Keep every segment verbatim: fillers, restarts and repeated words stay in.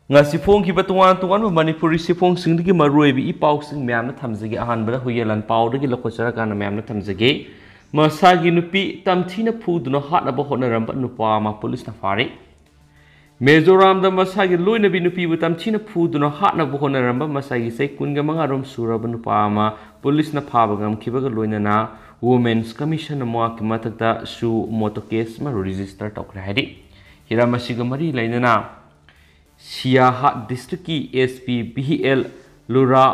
ꯉꯁꯤ ꯐꯣꯡꯈꯤꯕ ꯇꯣꯉꯥꯟ ꯇꯣꯉꯥꯟꯕ ꯃꯅꯤꯄꯨꯔꯤ ꯁꯤꯐꯣꯡꯁꯤꯡꯗꯒꯤ ꯃꯔꯨꯑꯣꯏꯕ ꯏ ꯄꯥꯎꯁꯤꯡ ꯃꯌꯥꯝꯅ ꯊꯝꯖꯒꯦ꯫ ꯑꯍꯥꯟꯕꯗ ꯍꯨꯏꯌꯦꯟ ꯂꯥꯟ ꯄꯥꯎꯗꯒꯤ ꯂꯧꯈꯠꯆꯔꯀꯥꯟꯗ ꯃꯌꯥꯝꯅ ꯊꯝꯖꯒꯦ꯫ ꯃꯁꯥꯒꯤ ꯅꯨꯄꯤ ꯇꯝꯊꯤꯅ ꯐꯨꯗꯨꯅ ꯍꯥꯠꯅꯕ ꯍꯣꯠꯅꯔꯝꯕ ꯅꯨꯄꯥ ꯑꯃ ꯄꯨꯂꯤꯁꯅ ꯐꯥꯔꯦ꯫ ꯃꯤꯖꯣꯔꯥꯝꯗ ꯃꯁꯥꯒꯤ ꯂꯣꯏꯅꯕꯤ ꯅꯨꯄꯤꯕꯨ ꯇꯝꯊꯤꯅ ꯐꯨꯗꯨꯅ ꯍꯥꯠꯅꯕ ꯍꯣꯠꯅꯔꯝꯕ ꯃꯁꯥꯒꯤ ꯆꯍꯤ ꯀꯨꯟꯒ ꯃꯉꯥ ꯔꯣꯝ ꯁꯨꯔꯕ ꯅꯨꯄꯥ ꯑꯃ ꯄꯨꯂꯤꯁꯅ ꯐꯥꯕ ꯉꯝꯈꯤꯕꯒ ꯂꯣꯏꯅꯅ Women's Commission ꯃꯍꯥꯛꯀꯤ ꯃꯊꯛꯇ suo motu case ꯑꯃ register ꯇꯧꯈ꯭ꯔꯦ ꯍꯥꯏꯔꯤ꯫ ꯍꯤꯔꯝ ꯑꯁꯤꯒ ꯃꯔꯤ ꯂꯩꯅꯅ ꯁꯤꯌꯥꯍꯥꯠ ꯗꯤꯁꯇ꯭ꯔꯤꯛꯀꯤ S P B L ꯂꯨꯔꯥ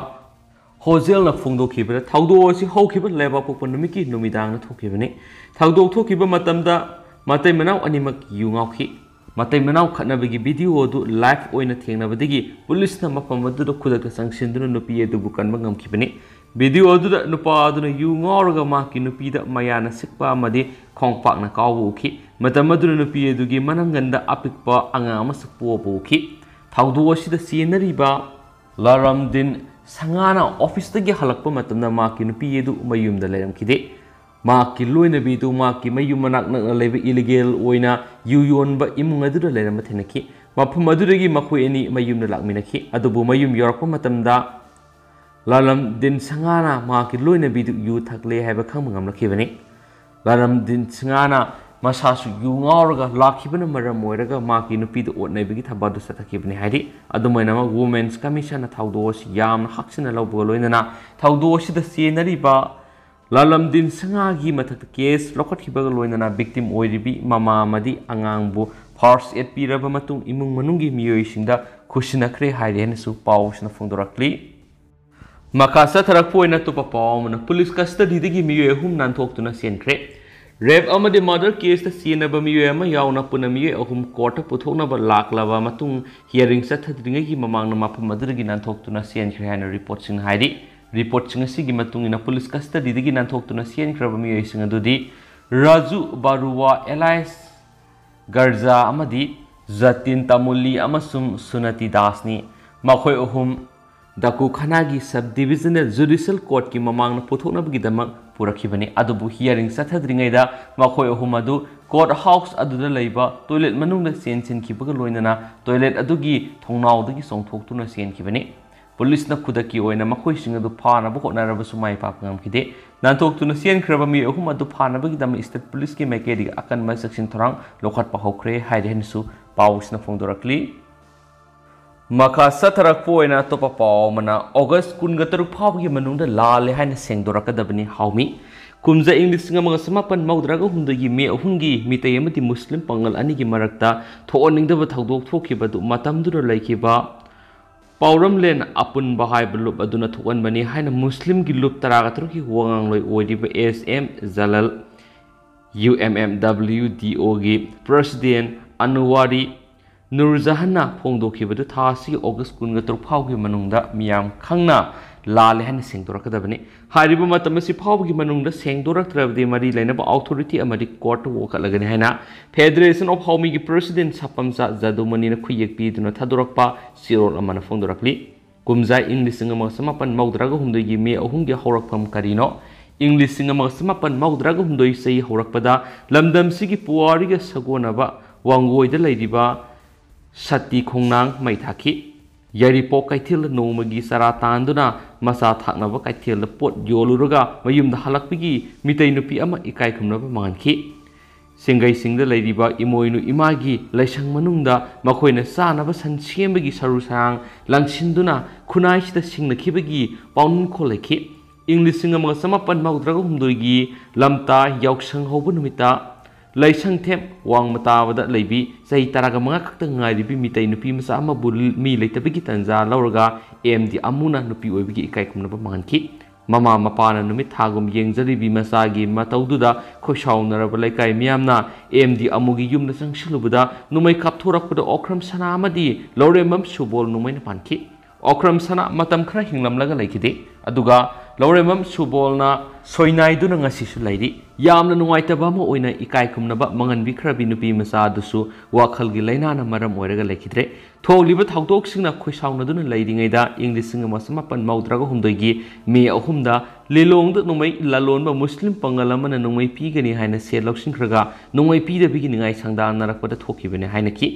ꯍꯣꯖꯦꯜꯅ ꯐꯣꯡꯗꯣꯛꯈꯤꯕꯗ ꯊꯧꯗꯣꯛ ꯑꯁꯤ ꯍꯧꯈꯤꯕ ꯂꯩꯕꯥꯛꯄꯣꯛꯄ ꯅꯨꯃꯤꯠꯀꯤ ꯅꯨꯃꯤꯗꯥꯡꯗ ꯊꯣꯛꯈꯤꯕꯅꯤ꯫ ꯊꯧꯗꯣꯛ ꯊꯣꯛꯈꯤꯕ ꯃꯇꯝꯗ ꯃꯇꯩ ꯃꯅꯥꯎ ꯑꯅꯤꯃꯛ ꯌꯨ ꯉꯥꯎꯈꯤ꯫ ꯃꯇꯩ ꯃꯅꯥꯎ ꯈꯠꯅꯕꯒꯤ video ꯑꯗꯨ live ꯑꯣꯏꯅ ꯊꯦꯡꯅꯕꯗꯒꯤ ꯄꯨꯂꯤꯁꯅ ꯃꯐꯝ ꯑꯗꯨꯗ ꯈꯨꯗꯛꯇ ꯆꯪꯁꯤꯟꯗꯨꯅ ꯅꯨꯄꯤ ꯑꯗꯨꯕꯨ ꯀꯟꯕ ꯉꯝꯈꯤꯕꯅꯤ꯫ Video ꯑꯗꯨꯗ ꯅꯨꯄꯥ ꯑꯗꯨꯅ ꯌꯨ ꯉꯥꯎꯔꯒ ꯃꯍꯥꯛꯀꯤ ꯅꯨꯄꯤꯗ ꯃꯌꯥꯅ ꯁꯤꯛꯄ ꯑꯃꯗꯤ ꯈꯣꯡꯄꯥꯛꯅ ꯀꯥꯎꯕ ꯎꯈꯤ꯫ ꯃꯇꯝ ꯑꯗꯨꯗ ꯅꯨꯄꯤ ꯑꯗꯨꯒꯤ ꯃꯅꯪꯒꯟꯗ ꯑꯄꯤꯛꯄ ꯑꯉꯥꯡ ꯑꯃꯁꯨ ꯄꯣꯕ ꯎꯈꯤ꯫ ꯊꯧꯗꯣꯛ ꯑꯁꯤꯗ ꯆꯦꯟꯅꯔꯤꯕ ꯂꯥꯔꯝꯗꯤꯟ ꯁꯉꯥꯅ officeꯇꯒꯤ ꯍꯜꯂꯛꯄ ꯃꯇꯝꯗ ꯃꯍꯥꯛꯀꯤ ꯅꯨꯄꯤ ꯑꯗꯨ ꯃꯌꯨꯝꯗ ꯂꯩꯔꯝꯈꯤꯗꯦ꯫ ꯃꯍꯥꯛꯀꯤ ꯂꯣꯏꯅꯕꯤꯗꯨ ꯃꯍꯥꯛꯀꯤ ꯃꯌꯨꯝ ꯃꯅꯥꯛ ꯅꯛꯅ ꯂꯩꯕ illegal ꯑꯣꯏꯅ ꯌꯨ ꯌꯣꯟꯕ ꯏꯃꯨꯡ ꯑꯗꯨꯗ ꯂꯩꯔꯝꯕ ꯊꯦꯡꯅꯈꯤ꯫ ꯃꯐꯝ ꯑꯗꯨꯗꯒꯤ ꯃꯈꯣꯏ ꯑꯅꯤ ꯃꯌꯨꯝꯗ ꯂꯥꯛꯃꯤꯟꯅꯈꯤ꯫ ꯑꯗꯨꯕꯨ ꯃꯌꯨꯝ ꯌꯧꯔꯛꯄ ꯃꯇꯝꯗ ꯂꯥꯂꯝꯗꯤꯟ ꯁꯉꯥꯅ ꯃꯍꯥꯛꯀꯤ ꯂꯣꯏꯅꯕꯤꯗꯨ ꯌꯨ ꯊꯛꯂꯦ ꯍꯥꯏꯕ ꯈꯪꯕ ꯉꯝꯂꯛꯈꯤꯕꯅꯤ꯫ ꯂꯥꯂꯝꯗꯤꯟ ꯁꯉꯥꯅ ꯃꯁꯥꯁꯨ ꯌꯨ ꯉꯥꯎꯔꯒ ꯂꯥꯛꯈꯤꯕꯅ ꯃꯔꯝ ꯑꯣꯏꯔꯒ ꯃꯍꯥꯛꯀꯤ ꯅꯨꯄꯤꯗ ꯑꯣꯠ ꯅꯩꯕꯒꯤ ꯊꯕꯛ ꯑꯗꯨ ꯆꯠꯊꯈꯤꯕꯅꯤ ꯍꯥꯏꯔꯤ꯫ ꯑꯗꯨꯝ ꯑꯣꯏꯅꯃꯛ Women's Commissionꯅ ꯊꯧꯗꯣꯛ ꯑꯁꯤ ꯌꯥꯝꯅ ꯍꯛꯆꯤꯟꯅ ꯂꯧꯕꯒ ꯂꯣꯏꯅꯅ ꯊꯧꯗꯣꯛ ꯑꯁꯤꯗ ꯆꯦꯟꯅꯔꯤꯕ ꯂꯥꯂꯝꯗꯤꯟ ꯁꯉꯥꯒꯤ ꯃꯊꯛꯇ case ꯂꯧꯈꯠꯈꯤꯕꯒ ꯂꯣꯏꯅꯅ victim ꯑꯣꯏꯔꯤꯕꯤ ꯃꯃꯥ ꯑꯃꯗꯤ ꯑꯉꯥꯡꯕꯨ first aid ꯄꯤꯔꯕ ꯃꯇꯨꯡ ꯏꯃꯨꯡ ꯃꯅꯨꯡꯒꯤ ꯃꯤꯑꯣꯏꯁꯤꯡꯗ ꯈꯨꯠꯁꯤꯟꯅꯈ꯭ꯔꯦ ꯍꯥꯏꯔꯤ ꯍꯥꯏꯅꯁꯨ ꯄꯥꯎꯁꯤꯅ ꯐꯣꯡꯗꯣꯔꯛꯂꯤ꯫ ꯃꯈꯥ ꯆꯠꯊꯔꯛꯄ ꯑꯣꯏꯅ ꯑꯇꯣꯞꯄ ꯄꯥꯎ ꯑꯃꯅ ꯄꯨꯂꯤꯁ custody ꯗꯒꯤ ꯃꯤꯑꯣꯏ ꯑꯍꯨꯝ ꯅꯥꯟꯊꯣꯛꯇꯨꯅ ꯆꯦꯟꯈ꯭ꯔꯦ꯫ Rape ꯑꯃꯗꯤ murder case ꯇ ꯆꯦꯟꯅꯕ ꯃꯤꯑꯣꯏ ꯑꯃ ꯌꯥꯎꯅ ꯄꯨꯟꯅ ꯃꯤꯑꯣꯏ ꯑꯍꯨꯝ court ꯇ ꯄꯨꯊꯣꯛꯅꯕ ꯂꯥꯛꯂꯕ ꯃꯇꯨꯡ hearing ꯆꯠꯊꯗ꯭ꯔꯤꯉꯩꯒꯤ ꯃꯃꯥꯡꯗ ꯃꯐꯝ ꯑꯗꯨꯗꯒꯤ ꯅꯥꯟꯊꯣꯛꯇꯨꯅ ꯆꯦꯟꯈ꯭ꯔꯦ ꯍꯥꯏꯅ reportꯁꯤꯡꯅ ꯍꯥꯏꯔꯤ꯫ Reportꯁꯤꯡ ꯑꯁꯤꯒꯤ ꯃꯇꯨꯡ ꯏꯟꯅ ꯄꯨꯂꯤꯁ custody ꯗꯒꯤ ꯅꯥꯟꯊꯣꯛꯇꯨꯅ ꯆꯦꯟꯈ꯭ꯔꯕ ꯃꯤꯑꯣꯏꯁꯤꯡ ꯑꯗꯨꯗꯤ ꯔꯥꯖꯨ ꯕꯥꯔꯨꯋꯥ alias ꯒꯔꯖꯥ ꯑꯃꯗꯤ ꯖꯇꯤꯟ ꯇꯥꯃꯨꯂꯤ ꯑꯃꯁꯨꯡ ꯁꯨꯅꯇꯤ ꯗꯥꯁꯅꯤ꯫ ꯃꯈꯣꯏ ꯑꯍꯨꯝ ꯗꯀꯨꯈꯥꯅꯥꯒꯤ sub divisional judicial court ꯀꯤ ꯃꯃꯥꯡꯗ ꯄꯨꯊꯣꯛꯅꯕꯒꯤꯗꯃꯛ ꯄꯨꯔꯛꯈꯤꯕꯅꯤ꯫ ꯑꯗꯨꯕꯨ hearing ꯆꯠꯊꯗ꯭ꯔꯤꯉꯩꯗ ꯃꯈꯣꯏ ꯑꯍꯨꯝ ꯑꯗꯨ court house ꯑꯗꯨꯗ ꯂꯩꯕ toilet ꯃꯅꯨꯡꯗ ꯆꯦꯟꯁꯤꯟꯈꯤꯕꯒ ꯂꯣꯏꯅꯅ toilet ꯑꯗꯨꯒꯤ ꯊꯣꯡꯅꯥꯎꯗꯒꯤ ꯆꯣꯡꯊꯣꯛꯇꯨꯅ ꯆꯦꯟꯈꯤꯕꯅꯤ꯫ ꯄꯨꯂꯤꯁꯅ ꯈꯨꯗꯛꯀꯤ ꯑꯣꯏꯅ ꯃꯈꯣꯏꯁꯤꯡ ꯑꯗꯨ ꯐꯥꯅꯕ ꯍꯣꯠꯅꯔꯕꯁꯨ ꯃꯥꯏ ꯄꯥꯛꯄ ꯉꯝꯈꯤꯗꯦ꯫ ꯅꯥꯟꯊꯣꯛꯇꯨꯅ ꯆꯦꯟꯈ꯭ꯔꯕ ꯃꯤ ꯑꯍꯨꯝ ꯑꯗꯨ ꯐꯥꯅꯕꯒꯤꯗꯃꯛ state ꯄꯨꯂꯤꯁꯀꯤ ꯃꯥꯏꯀꯩꯗꯒꯤ ꯑꯀꯟꯕ ꯆꯦꯛꯁꯤꯟ ꯊꯧꯔꯥꯡ ꯂꯧꯈꯠꯄ ꯍꯧꯈ꯭ꯔꯦ ꯍꯥꯏꯔꯦ ꯍꯥꯏꯅꯁꯨ ꯄꯥꯎꯁꯤꯅ ꯐꯣꯡꯗꯣꯔꯛꯂꯤ꯫ ꯃꯈꯥ ꯆꯠꯊꯔꯛꯄ ꯑꯣꯏꯅ ꯑꯇꯣꯞꯄ ꯄꯥꯎ ꯑꯃꯅ, August ꯀꯨꯟꯒ ꯇꯔꯨꯛ ꯐꯥꯎꯕꯒꯤ ꯃꯅꯨꯡꯗ ꯂꯥꯜꯂꯦ ꯍꯥꯏꯅ ꯁꯦꯡꯗꯣꯔꯛꯀꯗꯕꯅꯤ ꯍꯥꯎꯃꯤ꯫ ꯀꯨꯝꯖꯥ ꯏꯪ ꯂꯤꯁꯤꯡ ꯑꯃꯒ ꯆꯃꯥꯄꯟ ꯃꯧꯗ꯭ꯔꯥꯒ ꯍꯨꯝꯗꯣꯏꯒꯤ ꯃꯦ ꯑꯍꯨꯝꯒꯤ ꯃꯤꯇꯩ ꯑꯃꯗꯤ ꯃꯨꯁꯂꯤꯝ ꯄꯥꯡꯒꯜ ꯑꯅꯤꯒꯤ ꯃꯔꯛꯇ ꯊꯣꯛꯍꯟꯅꯤꯡꯗꯕ ꯊꯧꯗꯣꯛ ꯊꯣꯛꯈꯤꯕ ꯑꯗꯨ ꯃꯇꯝꯗꯨꯗ ꯂꯩꯈꯤꯕ ꯄꯥꯎꯔꯝꯂꯦꯟ ꯑꯄꯨꯟꯕ ꯍꯥꯏꯕ ꯂꯨꯞ ꯑꯗꯨꯅ ꯊꯣꯛꯍꯟꯕꯅꯤ ꯍꯥꯏꯅ ꯃꯨꯁꯂꯤꯝꯒꯤ ꯂꯨꯞ ꯇꯔꯥꯒ ꯇꯔꯨꯛꯀꯤ ꯋꯥꯉꯥꯡꯂꯣꯏ ꯑꯣꯏꯔꯤꯕ S M Jalal, U M M W D ꯑꯣꯒꯤ president ꯑꯅꯨꯋꯥꯔꯤ ꯅꯨꯔꯖꯍꯥꯟꯅ ꯐꯣꯡꯗꯣꯛꯈꯤꯕꯗꯨ ꯊꯥ ꯑꯁꯤꯒꯤ August ꯀꯨꯟꯒ ꯇꯔꯨꯛ ꯐꯥꯎꯒꯤ ꯃꯅꯨꯡꯗ ꯃꯤꯌꯥꯝ ꯈꯪꯅ ꯂꯥꯜꯂꯦ ꯍꯥꯏꯅ ꯁꯦꯡꯗꯣꯔꯛꯀꯗꯕꯅꯤ꯫ ꯍꯥꯏꯔꯤꯕ ꯃꯇꯝ ꯑꯁꯤ ꯐꯥꯎꯕꯒꯤ ꯃꯅꯨꯡꯗ ꯁꯦꯡꯗꯣꯔꯛꯇ꯭ꯔꯕꯗꯤ ꯃꯔꯤ ꯂꯩꯅꯕ authority ꯑꯃꯗꯤ court ꯋꯥꯀꯠꯂꯒꯅꯤ ꯍꯥꯏꯅ Federation of ꯍꯥꯎꯃꯤꯒꯤ president ꯁꯥꯄꯝꯆꯥ ꯖꯥꯗꯨꯃꯅꯤꯅ ꯈꯨꯌꯦꯛ ꯄꯤꯗꯨꯅ ꯊꯥꯗꯣꯔꯛꯄ ꯆꯦꯔꯣꯜ ꯑꯃꯅ ꯐꯣꯡꯗꯣꯔꯛꯂꯤ꯫ ꯀꯨꯝꯖꯥ ꯏꯪ ꯂꯤꯁꯤꯡ ꯑꯃꯒ ꯆꯃꯥꯄꯟ ꯃꯧꯗ꯭ꯔꯥꯒ ꯍꯨꯝꯗꯣꯏꯒꯤ ꯃꯦ ꯑꯍꯨꯝꯒꯤ ꯍꯧꯔꯛꯐꯝ ꯀꯔꯤꯅꯣ? ꯏꯪ ꯂꯤꯁꯤꯡ ꯑꯃꯒ ꯆꯃꯥꯄꯟ ꯃꯧꯗ꯭ꯔꯥꯒ ꯍꯨꯝꯗꯣꯏ ꯆꯍꯤ ꯍꯧꯔꯛꯄꯗ ꯂꯝꯗꯝꯁꯤꯒꯤ ꯄꯨꯋꯥꯔꯤꯒ ꯁꯥꯒꯣꯟꯅꯕ ꯋꯥꯡꯒꯣꯏꯗ ꯂꯩꯔꯤꯕ ꯁꯇꯤ ꯈꯣꯡꯅꯥꯡ ꯃꯩ ꯊꯥꯈꯤ꯫ ꯌꯥꯏꯔꯤꯄꯣꯛ ꯀꯩꯊꯦꯜꯗ ꯅꯣꯡꯃꯒꯤ ꯆꯔꯥ ꯇꯥꯟꯗꯨꯅ ꯃꯆꯥ ꯊꯥꯛꯅꯕ ꯀꯩꯊꯦꯜꯗ ꯄꯣꯠ ꯌꯣꯜꯂꯨꯔꯒ ꯃꯌꯨꯝꯗ ꯍꯜꯂꯛꯄꯒꯤ ꯃꯤꯇꯩ ꯅꯨꯄꯤ ꯑꯃ ꯏꯀꯥꯏ ꯈꯨꯝꯅꯕ ꯃꯥꯡꯍꯟꯈꯤ꯫ ꯁꯤꯡꯒꯩꯁꯤꯡꯗ ꯂꯩꯔꯤꯕ ꯏꯃꯣꯏꯅꯨ ꯏꯃꯥꯒꯤ ꯂꯥꯏꯁꯪ ꯃꯅꯨꯡꯗ ꯃꯈꯣꯏꯅ ꯆꯥꯅꯕ ꯁꯟ ꯁꯦꯝꯕꯒꯤ ꯁꯔꯨ ꯁꯔꯥꯡ ꯂꯪꯁꯤꯟꯗꯨꯅ ꯈꯨꯟꯅꯥꯏꯁꯤꯗ ꯁꯤꯡꯅꯈꯤꯕꯒꯤ ꯄꯥꯎꯅꯨꯡꯈꯣꯜ ꯂꯩꯈꯤ꯫ ꯏꯪ ꯂꯤꯁꯤꯡ ꯑꯃꯒ ꯆꯃꯥꯄꯟ ꯃꯧꯗ꯭ꯔꯥꯒ ꯍꯨꯝꯗꯣꯏꯒꯤ ꯂꯝꯇꯥ ꯌꯥꯎꯁꯪ ꯍꯧꯕ ꯅꯨꯃꯤꯠꯇ ꯂꯥꯏꯁꯪꯊꯦꯝ ꯋꯥꯡꯃ ꯇꯥꯕꯗ ꯂꯩꯕꯤ ꯆꯍꯤ ꯇꯔꯥꯒ ꯃꯉꯥ ꯈꯛꯇ ꯉꯥꯏꯔꯤꯕꯤ ꯃꯤꯇꯩ ꯅꯨꯄꯤ ꯃꯆꯥ ꯑꯃꯕꯨ ꯃꯤ ꯂꯩꯇꯕꯒꯤ ꯇꯟꯖꯥ ꯂꯧꯔꯒ ꯑꯦꯝ ꯗꯤ ꯑꯃꯨꯅ ꯅꯨꯄꯤ ꯑꯣꯏꯕꯒꯤ ꯏꯀꯥꯏ ꯈꯨꯝꯅꯕ ꯃꯥꯡꯍꯟꯈꯤ꯫ ꯃꯃꯥ ꯃꯄꯥꯅ ꯅꯨꯃꯤꯠ ꯊꯥꯒꯨꯝ ꯌꯦꯡꯖꯔꯤꯕꯤ ꯃꯆꯥꯒꯤ ꯃꯇꯧꯗꯨꯗ ꯈꯣꯏꯁꯥꯎꯅꯔꯕ ꯂꯩꯀꯥꯏ ꯃꯤꯌꯥꯝꯅ ꯑꯦꯝ ꯗꯤ ꯑꯃꯨꯒꯤ ꯌꯨꯝꯗ ꯆꯪꯁꯤꯜꯂꯨꯕꯗ ꯅꯣꯡꯃꯩ ꯀꯥꯞꯊꯣꯔꯛꯄꯗ ꯑꯣꯀ꯭ꯔꯝ ꯁꯅꯥ ꯑꯃꯗꯤ ꯂꯧꯔꯦꯝꯕꯝ ꯁꯨꯕꯣꯜ ꯅꯣꯡꯃꯩꯅ ꯄꯥꯟꯈꯤ꯫ ꯑꯣꯀ꯭ꯔꯝ ꯁꯅꯥ ꯃꯇꯝ ꯈꯔ ꯍꯤꯡꯂꯝꯂꯒ ꯂꯩꯈꯤꯗꯦ, ꯑꯗꯨꯒ ꯂꯧꯔꯦꯝꯕꯝ ꯁꯨꯕꯣꯜꯅ ꯁꯣꯏꯅꯥꯏꯗꯨꯅ ꯉꯁꯤꯁꯨ ꯂꯩꯔꯤ꯫ ꯌꯥꯝꯅ ꯅꯨꯡꯉꯥꯏꯇꯕ ꯑꯃ ꯑꯣꯏꯅ ꯏꯀꯥꯏ ꯈꯨꯝꯅꯕ ꯃꯉꯟꯕꯤꯈ꯭ꯔꯕꯤ ꯅꯨꯄꯤ ꯃꯆꯥ ꯑꯗꯨꯁꯨ ꯋꯥꯈꯜꯒꯤ ꯂꯥꯏꯅꯥꯅ ꯃꯔꯝ ꯑꯣꯏꯔꯒ ꯂꯩꯈꯤꯗ꯭ꯔꯦ꯫ ꯊꯣꯛꯂꯤꯕ ꯊꯧꯗꯣꯛꯁꯤꯡꯅ ꯈꯣꯏꯁꯥꯎꯅꯗꯨꯅ ꯂꯩꯔꯤꯉꯩꯗ ꯏꯪ ꯂꯤꯁꯤꯡ ꯑꯃ ꯆꯃꯥꯄꯟ ꯃꯧꯗ꯭ꯔꯥꯒ ꯍꯨꯝꯗꯣꯏꯒꯤ ꯃꯦ ꯑꯍꯨꯝꯗ ꯂꯤꯂꯣꯡꯗ ꯅꯣꯡꯃꯩ ꯂꯂꯣꯟꯕ ꯃꯨꯁꯂꯤꯝ ꯄꯥꯉꯜ ꯑꯃꯅ ꯅꯣꯡꯃꯩ ꯄꯤꯒꯅꯤ ꯍꯥꯏꯅ ꯁꯦꯜ ꯂꯧꯁꯤꯟꯈ꯭ꯔꯒ ꯅꯣꯡꯃꯩ ꯄꯤꯗꯕꯒꯤ ꯅꯤꯡꯉꯥꯏ ꯁꯪꯗꯥꯟꯅꯔꯛꯄꯗ ꯊꯣꯛꯈꯤꯕꯅꯤ ꯍꯥꯏꯅꯈꯤ꯫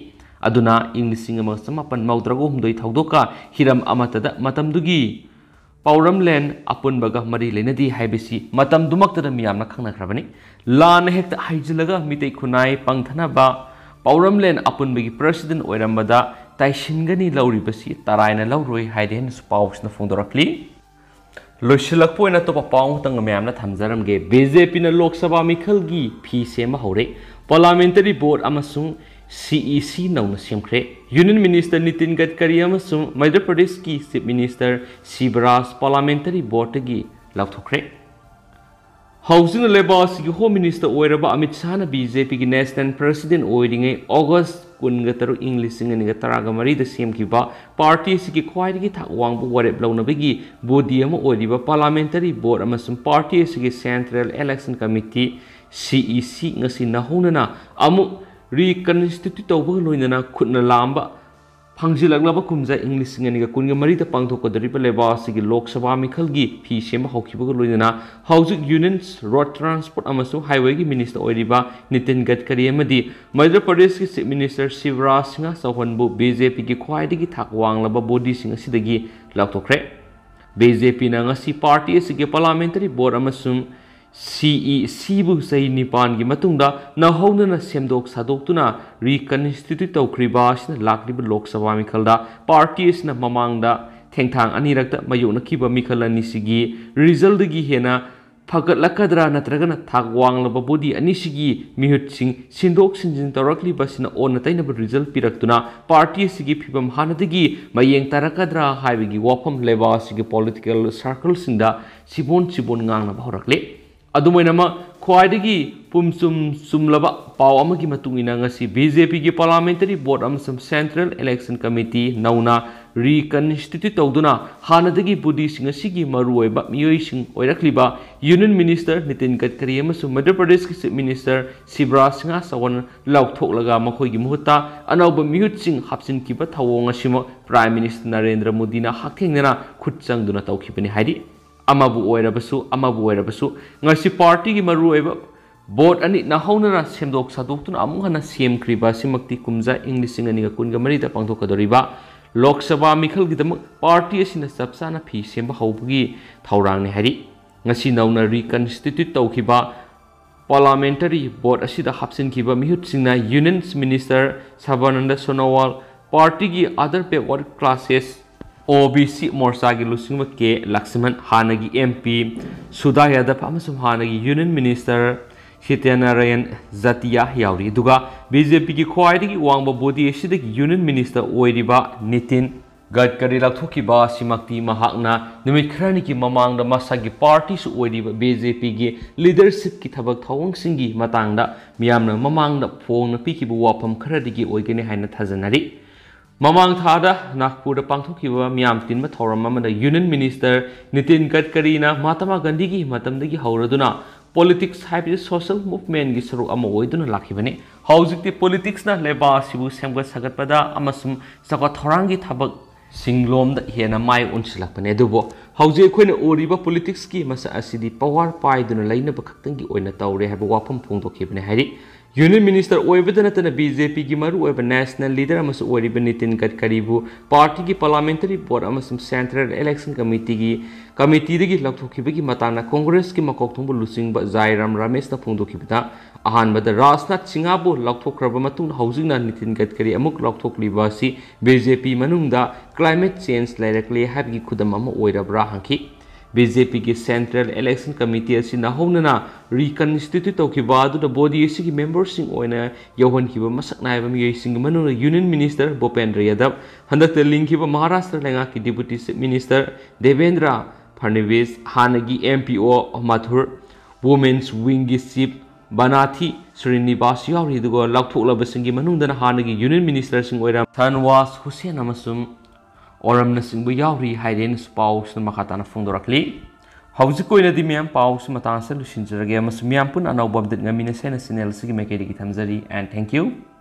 ꯑꯗꯨꯅ ꯏꯪ ꯂꯤꯁꯤꯡ ꯑꯃ ꯆꯃꯥꯄꯟ ꯃꯧꯗ꯭ꯔꯥꯒ ꯍꯨꯝꯗꯣꯏ ꯊꯧꯗꯣꯛꯀ ꯍꯤꯔꯝ ꯑꯃꯠꯇꯗ ꯃꯇꯝꯗꯨꯒꯤ ꯄꯥꯎꯔꯝꯂꯦꯟ ꯑꯄꯨꯟꯕꯒ ꯃꯔꯤ ꯂꯩꯅꯗꯦ ꯍꯥꯏꯕꯁꯤ ꯃꯇꯝꯗꯨꯃꯛꯇꯗ ꯃꯤꯌꯥꯝꯅ ꯈꯪꯅꯈ꯭ꯔꯕꯅꯤ꯫ ꯂꯥꯟꯅ ꯍꯦꯛꯇ ꯍꯩꯖꯤꯜꯂꯒ ꯃꯤꯇꯩ ꯈꯨꯟꯅꯥꯏ ꯄꯪꯊꯅꯕ ꯄꯥꯎꯔꯝꯂꯦꯟ ꯑꯄꯨꯟꯕꯒꯤ ꯄ꯭ꯔꯁꯤꯗꯦꯟ ꯑꯣꯏꯔꯝꯕꯗ ꯇꯥꯏꯁꯤꯟꯒꯅꯤ ꯂꯧꯔꯤꯕꯁꯤ ꯇꯔꯥꯏꯅ ꯂꯧꯔꯣꯏ ꯍꯥꯏꯔꯦ ꯍꯥꯏꯅꯁꯨ ꯄꯥꯎꯁꯤꯅ ꯐꯣꯡꯗꯣꯔꯛꯂꯤ꯫ ꯂꯣꯏꯁꯤꯜꯂꯛꯄ ꯑꯣꯏꯅ ꯑꯇꯣꯞꯄ ꯄꯥꯎ ꯑꯃꯇꯪꯒ ꯃꯌꯥꯝꯅ ꯊꯝꯖꯔꯝꯒꯦ꯫ ꯕꯤ ꯖꯦ ꯄꯤꯅ ꯂꯣꯛ ꯁꯚꯥ ꯃꯤꯈꯜꯒꯤ ꯐꯤ ꯁꯦꯝꯕ ꯍꯧꯔꯦ꯫ ꯄꯥꯔꯂꯥꯃꯦꯟꯇꯔꯤ ꯕꯣꯔꯗ ꯑꯃꯁꯨꯡ ꯁꯤ ꯏ ꯁꯤ ꯅꯧꯅ ꯁꯦꯝꯈ꯭ꯔꯦ꯫ ꯌꯨꯅꯤꯌꯟ ꯃꯤꯅꯤꯁꯇꯔ ꯅꯤꯇꯤꯟ ꯒꯗꯀꯔꯤ ꯑꯃꯁꯨꯡ ꯃꯙ꯭ꯌ ꯄ꯭ꯔꯗꯦꯁꯀꯤ ꯆꯤꯐ ꯃꯤꯅꯤꯁꯇꯔ ꯁꯤꯕꯔꯥꯖ ꯄꯥꯔꯂꯥꯃꯦꯟꯇꯔꯤ ꯕꯣꯔꯗꯇꯒꯤ ꯂꯧꯊꯣꯛꯈ꯭ꯔꯦ꯫ ꯍꯧꯖꯤꯛꯅ ꯂꯩꯕꯥꯛ ꯑꯁꯤꯒꯤ ꯍꯣꯝ ꯃꯤꯅꯤꯁꯇꯔ ꯑꯣꯏꯔꯕ ꯑꯃꯤꯠ ꯁꯥꯍꯅ ꯕꯤ ꯖꯦ ꯄꯤꯒꯤ ꯅꯦꯁꯅꯦꯜ ꯄ꯭ꯔꯁꯤꯗꯦꯟ ꯑꯣꯏꯔꯤꯉꯩ ꯑꯣꯒꯁ ꯀꯨꯟꯒ ꯇꯔꯨꯛ ꯏꯪ ꯂꯤꯁꯤꯡ ꯑꯅꯤꯒ ꯇꯔꯥꯒ ꯃꯔꯤꯗ ꯁꯦꯝꯈꯤꯕ ꯄꯥꯔꯇꯤ ꯑꯁꯤꯒꯤ ꯈ꯭ꯋꯥꯏꯗꯒꯤ ꯊꯥꯛ ꯋꯥꯡꯕ ꯋꯥꯔꯦꯞ ꯂꯧꯅꯕꯒꯤ ꯕꯣꯗꯤ ꯑꯃ ꯑꯣꯏꯔꯤꯕ ꯄꯥꯔꯂꯥꯃꯦꯟꯇꯔꯤ ꯕꯣꯔꯗ ꯑꯃꯁꯨꯡ ꯄꯥꯔꯇꯤ ꯑꯁꯤꯒꯤ ꯁꯦꯟꯇ꯭ꯔꯦꯜ ꯏꯂꯦꯛꯁꯟ ꯀꯃꯤꯇꯤ, ꯁꯤ ꯏ ꯁꯤ, ꯉꯁꯤ ꯅꯧꯍꯧꯅꯅ ꯑꯃꯨꯛ ꯔꯤꯀꯟꯁꯇꯤꯇ꯭ꯌꯨꯠ ꯇꯧꯕꯒ ꯂꯣꯏꯅꯅ ꯈꯨꯠꯅ ꯂꯥꯝꯕ ꯐꯪꯖꯤꯜꯂꯛꯂꯕ ꯀꯨꯝꯖꯥ ꯏꯪ ꯂꯤꯁꯤꯡ ꯑꯅꯤꯒ ꯀꯨꯟꯒ ꯃꯔꯤꯗ ꯄꯥꯡꯊꯣꯛꯀꯗꯧꯔꯤꯕ ꯂꯩꯕꯥꯛ ꯑꯁꯤꯒꯤ ꯂꯣꯛ ꯁꯚꯥ ꯃꯤꯈꯜꯒꯤ ꯐꯤ ꯁꯦꯝꯕ ꯍꯧꯈꯤꯕꯒ ꯂꯣꯏꯅꯅ ꯍꯧꯖꯤꯛ ꯌꯨꯅꯤꯌꯟ ꯔꯣꯗ ꯇ꯭ꯔꯥꯟꯁꯄꯣꯔꯠ ꯑꯃꯁꯨꯡ ꯍꯥꯏꯋꯦꯒꯤ ꯃꯤꯅꯤꯁꯇꯔ ꯑꯣꯏꯔꯤꯕ ꯅꯤꯇꯤꯟ ꯒꯗꯀꯔꯤ ꯑꯃꯗꯤ ꯃꯙ꯭ꯌ ꯄ꯭ꯔꯗꯦꯁꯀꯤ ꯆꯤꯐ ꯃꯤꯅꯤꯁꯇꯔ ꯁꯤꯕꯔꯥꯖ ꯁꯤꯡꯍ ꯆꯧꯍꯥꯟꯕꯨ ꯕꯤ ꯖꯦ ꯄꯤꯒꯤ ꯈ꯭ꯋꯥꯏꯗꯒꯤ ꯊꯥꯛ ꯋꯥꯡꯂꯕ ꯕꯣꯗꯤꯁꯤꯡ ꯑꯁꯤꯗꯒꯤ ꯂꯧꯊꯣꯛꯈ꯭ꯔꯦ꯫ ꯕꯤ ꯖꯦ ꯄꯤꯅ ꯉꯁꯤ ꯄꯥꯔꯇꯤ ꯑꯁꯤꯒꯤ ꯄꯥꯔꯂꯥꯃꯦꯟꯇꯔꯤ ꯕꯣꯔꯗ ꯑꯃꯁꯨꯡ ꯁꯤ ꯏ ꯁꯤꯕꯨ ꯆꯍꯤ ꯅꯤꯄꯥꯟꯒꯤ ꯃꯇꯨꯡꯗ ꯅꯧꯍꯧꯅꯅ ꯁꯦꯝꯗꯣꯛ ꯁꯥꯗꯣꯛꯇꯨꯅ ꯔꯤꯀꯟꯁꯇꯤꯇ꯭ꯌꯨꯠ ꯇꯧꯈ꯭ꯔꯤꯕ ꯑꯁꯤꯅ ꯂꯥꯛꯂꯤꯕ ꯂꯣꯛ ꯁꯚꯥ ꯃꯤꯈꯜꯗ ꯄꯥꯔꯇꯤ ꯑꯁꯤꯅ ꯃꯃꯥꯡꯗ ꯊꯦꯡꯊꯥꯡ ꯑꯅꯤꯔꯛꯇ ꯃꯥꯌꯣꯛꯅꯈꯤꯕ ꯃꯤꯈꯜ ꯑꯅꯤꯁꯤꯒꯤ ꯔꯤꯖꯜꯗꯒꯤ ꯍꯦꯟꯅ ꯐꯒꯠꯂꯛꯀꯗ꯭ꯔꯥ ꯅꯠꯇ꯭ꯔꯒꯅ ꯊꯥꯛ ꯋꯥꯡꯂꯕ ꯕꯣꯗꯤ ꯑꯅꯤꯁꯤꯒꯤ ꯃꯤꯍꯨꯠꯁꯤꯡ ꯁꯤꯟꯗꯣꯛ ꯁꯤꯟꯖꯤꯟ ꯇꯧꯔꯛꯂꯤꯕ ꯑꯁꯤꯅ ꯑꯣꯟꯅ ꯇꯩꯅꯕ ꯔꯤꯖꯜ ꯄꯤꯔꯛꯇꯨꯅ ꯄꯥꯔꯇꯤ ꯑꯁꯤꯒꯤ ꯐꯤꯕꯝ ꯍꯥꯟꯅꯗꯒꯤ ꯃꯌꯦꯡ ꯇꯥꯔꯛꯀꯗ꯭ꯔꯥ ꯍꯥꯏꯕꯒꯤ ꯋꯥꯐꯝ ꯂꯩꯕꯥꯛ ꯑꯁꯤꯒꯤ ꯄꯣꯂꯤꯇꯤꯀꯦꯜ ꯁꯥꯔꯀꯜꯁꯤꯡꯗ ꯁꯤꯕꯣꯟ ꯁꯤꯕꯣꯟ ꯉꯥꯡꯅꯕ ꯍꯧꯔꯛꯂꯦ꯫ ꯑꯗꯨꯃꯥꯏꯅꯃꯛ ꯈ꯭ꯋꯥꯏꯗꯒꯤ ꯄꯨꯝꯆꯨꯝ ꯆꯨꯝꯂꯕ ꯄꯥꯎ ꯑꯃꯒꯤ ꯃꯇꯨꯡ ꯏꯟꯅ ꯉꯁꯤ ꯕꯤ ꯖꯦ ꯄꯤꯒꯤ ꯄꯥꯔꯂꯥꯃꯦꯟꯇꯔꯤ ꯕꯣꯔꯗ ꯑꯃꯁꯨꯡ ꯁꯦꯟꯇ꯭ꯔꯦꯜ ꯏꯂꯦꯛꯁꯟ ꯀꯃꯤꯇꯤ ꯅꯧꯅ reconstitute ꯇꯧꯗꯨꯅ ꯍꯥꯟꯅꯗꯒꯤ ꯕꯣꯗꯤꯁꯤꯡ ꯑꯁꯤꯒꯤ ꯃꯔꯨꯑꯣꯏꯕ ꯃꯤꯑꯣꯏꯁꯤꯡ ꯑꯣꯏꯔꯛꯂꯤꯕ Union Minister ꯅꯤꯇꯤꯟ ꯒꯗꯀꯔꯤ ꯑꯃꯁꯨꯡ ꯃꯙ꯭ꯌ ꯄ꯭ꯔꯗꯦꯁꯀꯤ Chief Minister ꯁꯤꯕꯔꯥꯖ ꯁꯤꯡꯍ ꯆꯧꯍꯥꯟ ꯂꯧꯊꯣꯛꯂꯒ ꯃꯈꯣꯏꯒꯤ ꯃꯍꯨꯠꯇ ꯑꯅꯧꯕ ꯃꯤꯍꯨꯠꯁꯤꯡ ꯍꯥꯞꯆꯤꯟꯈꯤꯕ ꯊꯧꯑꯣꯡ ꯑꯁꯤꯃꯛ Prime Minister ꯅꯔꯦꯟꯗ꯭ꯔ ꯃꯣꯗꯤꯅ ꯍꯛꯊꯦꯡꯅꯅ ꯈꯨꯠ ꯆꯪꯗꯨꯅ ꯇꯧꯈꯤꯕꯅꯤ ꯍꯥꯏꯔꯤ꯫ ꯑꯃꯕꯨ ꯑꯣꯏꯔꯕꯁꯨ, ꯑꯃꯕꯨ ꯑꯣꯏꯔꯕꯁꯨ, ꯉꯁꯤ party ꯒꯤ ꯃꯔꯨꯑꯣꯏꯕ board ꯑꯅꯤ ꯅꯧꯍꯧꯅꯅ ꯁꯦꯝꯗꯣꯛ ꯁꯥꯗꯣꯛꯇꯨꯅ ꯑꯃꯨꯛ ꯍꯟꯅ ꯁꯦꯝꯈ꯭ꯔꯤꯕ ꯑꯁꯤꯃꯛꯇꯤ ꯀꯨꯝꯖꯥ ꯏꯪ ꯂꯤꯁꯤꯡ ꯑꯅꯤꯒ ꯀꯨꯟꯒ ꯃꯔꯤꯗ ꯄꯥꯡꯊꯣꯛꯀꯗꯧꯔꯤꯕ ꯂꯣꯛ ꯁꯚꯥ ꯃꯤꯈꯜꯒꯤꯗꯃꯛ party ꯑꯁꯤꯅ ꯆꯞ ꯆꯥꯅ ꯐꯤ ꯁꯦꯝꯕ ꯍꯧꯕꯒꯤ ꯊꯧꯔꯥꯡꯅꯤ ꯍꯥꯏꯔꯤ꯫ ꯉꯁꯤ ꯅꯧꯅ reconstitute ꯇꯧꯈꯤꯕ parliamentary board ꯑꯁꯤꯗ ꯍꯥꯞꯆꯤꯟꯈꯤꯕ ꯃꯤꯍꯨꯠꯁꯤꯡꯅ Union Minister ꯁꯔꯕꯥꯅꯟꯗ ꯁꯣꯅꯣꯋꯥꯜ, party ꯒꯤ other backward classes, OBC ꯃꯣꯔꯆꯥꯒꯤ ꯂꯨꯆꯤꯡꯕ ꯀꯦ ꯂꯛꯁꯃꯟ, ꯍꯥꯟꯅꯒꯤ MP ꯁꯨꯙꯥ ꯌꯥꯗꯕ ꯑꯃꯁꯨꯡ ꯍꯥꯟꯅꯒꯤ Union Minister ꯁꯤꯇ꯭ꯌꯅꯥꯔꯥꯌꯟ ꯖꯥꯇꯤꯌꯥ ꯌꯥꯎꯔꯤ꯫ ꯑꯗꯨꯒ BJP ꯒꯤ ꯈ꯭ꯋꯥꯏꯗꯒꯤ ꯋꯥꯡꯕ body ꯑꯁꯤꯗꯒꯤ Union Minister ꯑꯣꯏꯔꯤꯕ ꯅꯤꯇꯤꯟ ꯒꯗꯀꯔꯤ ꯂꯧꯊꯣꯛꯈꯤꯕ ꯑꯁꯤꯃꯛꯇꯤ ꯃꯍꯥꯛꯅ ꯅꯨꯃꯤꯠ ꯈꯔꯅꯤꯒꯤ ꯃꯃꯥꯡꯗ ꯃꯁꯥꯒꯤ party ꯁꯨ ꯑꯣꯏꯔꯤꯕ BJP ꯒꯤ leadership ꯀꯤ ꯊꯕꯛ ꯊꯧꯑꯣꯡꯁꯤꯡꯒꯤ ꯃꯇꯥꯡꯗ ꯃꯤꯌꯥꯝꯅ ꯃꯃꯥꯡꯗ ꯐꯣꯡꯅ ꯄꯤꯈꯤꯕ ꯋꯥꯐꯝ ꯈꯔꯗꯒꯤ ꯑꯣꯏꯒꯅꯤ ꯍꯥꯏꯅ ꯊꯥꯖꯅꯔꯤ꯫ ꯃꯃꯥꯡ ꯊꯥꯗ ꯅꯥꯒꯄꯨꯔꯗ ꯄꯥꯡꯊꯣꯛꯈꯤꯕ ꯃꯤꯌꯥꯝ ꯇꯤꯟꯕ ꯊꯧꯔꯝ ꯑꯃꯗ Union Minister ꯅꯤꯇꯤꯟ ꯒꯗꯀꯔꯤꯅ ꯃꯍꯥꯇꯃꯥ ꯒꯥꯟꯙꯤꯒꯤ ꯃꯇꯝꯗꯒꯤ ꯍꯧꯔꯗꯨꯅ politics ꯍꯥꯏꯕꯁꯤ social movement ꯀꯤ ꯁꯔꯨꯛ ꯑꯃ ꯑꯣꯏꯗꯨꯅ ꯂꯥꯛꯈꯤꯕꯅꯤ꯫ ꯍꯧꯖꯤꯛꯇꯤ politics ꯅ ꯂꯩꯕꯥꯛ ꯑꯁꯤꯕꯨ ꯁꯦꯝꯒꯠ ꯁꯥꯒꯠꯄꯗ ꯑꯃꯁꯨꯡ ꯆꯥꯎꯈꯠ ꯊꯧꯔꯥꯡꯒꯤ ꯊꯕꯛꯁꯤꯡꯂꯣꯝꯗ ꯍꯦꯟꯅ ꯃꯥꯏ ꯑꯣꯟꯁꯤꯜꯂꯛꯄꯅꯤ꯫ ꯑꯗꯨꯕꯨ ꯍꯧꯖꯤꯛ ꯑꯩꯈꯣꯏꯅ ꯎꯔꯤꯕ politics ꯀꯤ ꯃꯁꯛ ꯑꯁꯤꯗꯤ power ꯄꯥꯏꯗꯨꯅ ꯂꯩꯅꯕ ꯈꯛꯇꯪꯒꯤ ꯑꯣꯏꯅ ꯇꯧꯔꯦ ꯍꯥꯏꯕ ꯋꯥꯐꯝ ꯐꯣꯡꯗꯣꯛꯈꯤꯕꯅꯤ ꯍꯥꯏꯔꯤ꯫ Union Minister ꯑꯣꯏꯕꯗ ꯅꯠꯇꯅ BJP ꯒꯤ ꯃꯔꯨꯑꯣꯏꯕ national leader ꯑꯃꯁꯨ ꯑꯣꯏꯔꯤꯕ ꯅꯤꯇꯤꯟ ꯒꯗꯀꯔꯤꯕꯨ party ꯒꯤ parliamentary board ꯑꯃꯁꯨꯡ Central Election Committee ꯒꯤ committee ꯗꯒꯤ ꯂꯧꯊꯣꯛꯈꯤꯕꯒꯤ ꯃꯇꯥꯡꯗ Congress ꯀꯤ ꯃꯀꯣꯛ ꯊꯣꯡꯕ ꯂꯨꯆꯤꯡꯕ ꯖꯥꯏꯔꯥꯝ ꯔꯥꯃꯦꯁꯅ ꯐꯣꯡꯗꯣꯛꯈꯤꯕꯗ, ꯑꯍꯥꯟꯕꯗ ꯔꯥꯖꯅꯥꯊ ꯁꯤꯡꯍꯕꯨ ꯂꯧꯊꯣꯛꯈ꯭ꯔꯕ ꯃꯇꯨꯡꯗ ꯍꯧꯖꯤꯛꯅ ꯅꯤꯇꯤꯟ ꯒꯗꯀꯔꯤ ꯑꯃꯨꯛ ꯂꯧꯊꯣꯛꯂꯤꯕ ꯑꯁꯤ BJP ꯃꯅꯨꯡꯗ climate change ꯂꯩꯔꯛꯂꯦ ꯍꯥꯏꯕꯒꯤ ꯈꯨꯗꯝ ꯑꯃ ꯑꯣꯏꯔꯕ꯭ꯔꯥ ꯍꯪꯈꯤ꯫ BJP ꯒꯤ Central Election Committee ꯑꯁꯤ ꯅꯧꯍꯧꯅꯅ reconstitute ꯇꯧꯈꯤꯕ ꯑꯗꯨꯗ body ꯑꯁꯤꯒꯤ member ꯁꯤꯡ ꯑꯣꯏꯅ ꯌꯧꯍꯟꯈꯤꯕ ꯃꯁꯛ ꯅꯥꯏꯕ ꯃꯤꯑꯣꯏꯁꯤꯡꯒꯤ ꯃꯅꯨꯡꯗ Union Minister ꯚꯨꯄꯦꯟꯗ꯭ꯔ ꯌꯥꯗꯕ, ꯍꯟꯗꯛꯇ ꯂꯤꯡꯈꯤꯕ ꯃꯍꯥꯔꯥꯁꯇ꯭ꯔ ꯂꯩꯉꯥꯛꯀꯤ Deputy Chief Minister ꯗꯦꯕꯦꯟꯗ꯭ꯔ ꯐꯗꯅꯕꯤꯁ, ꯍꯥꯟꯅꯒꯤ MPO ꯃꯊꯨꯔ, Women's Wing ꯒꯤ Chief ꯕꯅꯥꯊꯤ ꯁ꯭ꯔꯤꯅꯤꯕꯥꯁ ꯌꯥꯎꯔꯤ꯫ ꯑꯗꯨꯒ ꯂꯧꯊꯣꯛꯂꯕꯁꯤꯡꯒꯤ ꯃꯅꯨꯡꯗꯅ ꯍꯥꯟꯅꯒꯤ Union Minister ꯁꯤꯡ ꯑꯣꯏꯔꯝ ꯁꯥꯟꯋꯥꯖ ꯍꯨꯁꯦꯟ ꯑꯃꯁꯨꯡ ꯑꯣꯔꯝꯅꯆꯤꯡꯕ ꯌꯥꯎꯔꯤ ꯍꯥꯏꯔꯦꯅꯁꯨ ꯄꯥꯎꯁꯤꯅ ꯃꯈꯥ ꯇꯥꯅ ꯐꯣꯡꯗꯣꯔꯛꯂꯤ꯫ ꯍꯧꯖꯤꯛꯀꯤ ꯑꯣꯏꯅꯗꯤ ꯃꯌꯥꯝ ꯄꯥꯎꯁꯤ ꯃꯇꯥꯡ ꯑꯁꯤꯗ ꯂꯣꯏꯁꯤꯟꯖꯔꯒꯦ ꯑꯃꯁꯨꯡ ꯃꯌꯥꯝ ꯄꯨꯟꯅ ꯑꯅꯧꯕ ꯑꯞꯗꯦꯠ ꯉꯝꯃꯤꯟꯅꯁꯦꯅ ꯆꯦꯅꯦꯜ ꯑꯁꯤꯒꯤ ꯃꯥꯏꯀꯩꯗꯒꯤ ꯊꯝꯖꯔꯤ꯫ And thank you.